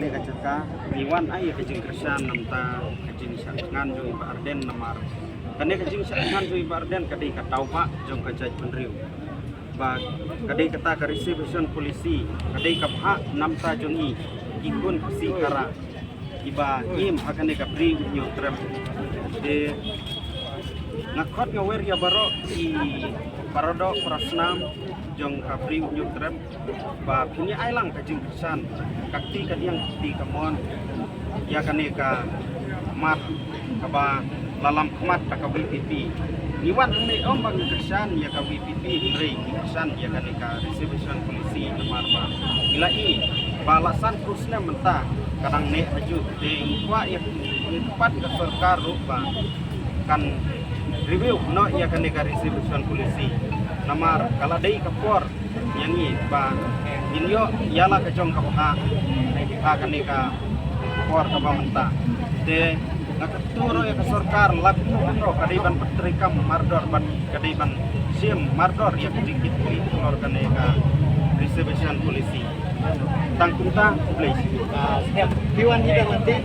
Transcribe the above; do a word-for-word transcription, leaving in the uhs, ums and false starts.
Kane ka jaka ngi wan ai ka jingkyrshan namar ka jingshah thngan jong i Bah Ardent namar kane ka jingshah thngan jong i Bah Ardent ka dei ka tawbah jong ka jaitbynriew. Ba ka dei kata ka reservation policy ka dei ka bhah namar jong i ki khun ki kara iba im ha kane ka Bri U Hynñiewtrep. Te nga khot nga wer ïa baroh i para doh para snam jong ka Bri U Hynñiewtrep ba phin ïa ai lang ka jingkyrshan ka kti ka diang ka kti ka mon ïa kane ka mat kaba la lam khmat da ka VPP. Ngi wan hangne ym ba ngi kyrshan ïa ka VPP hynrei ngi kyrshan ïa kane ka reservation policy namar ba ngi la i ba la san phew snem mynta ka dang neh ha ju. Te ngi kwah ïa ngi kyrpad ka sorkar ruh ba kan review noh ïa kane ka reservation policy namar ka la dei ka por ïa ngi ba ngin ïoh ïa la ka jong ka bhah ha kane ka por kaba mynta. Te nga kyntu ruh ïa ka sorkar lada ka dei ban pyntreikam mardor bad ka dei ban shim mardor ïa ka jingkit khlieh halor kane ka reservation policy. Tang kumta, khublei. Ah, stem. Phi wan hi da lynti?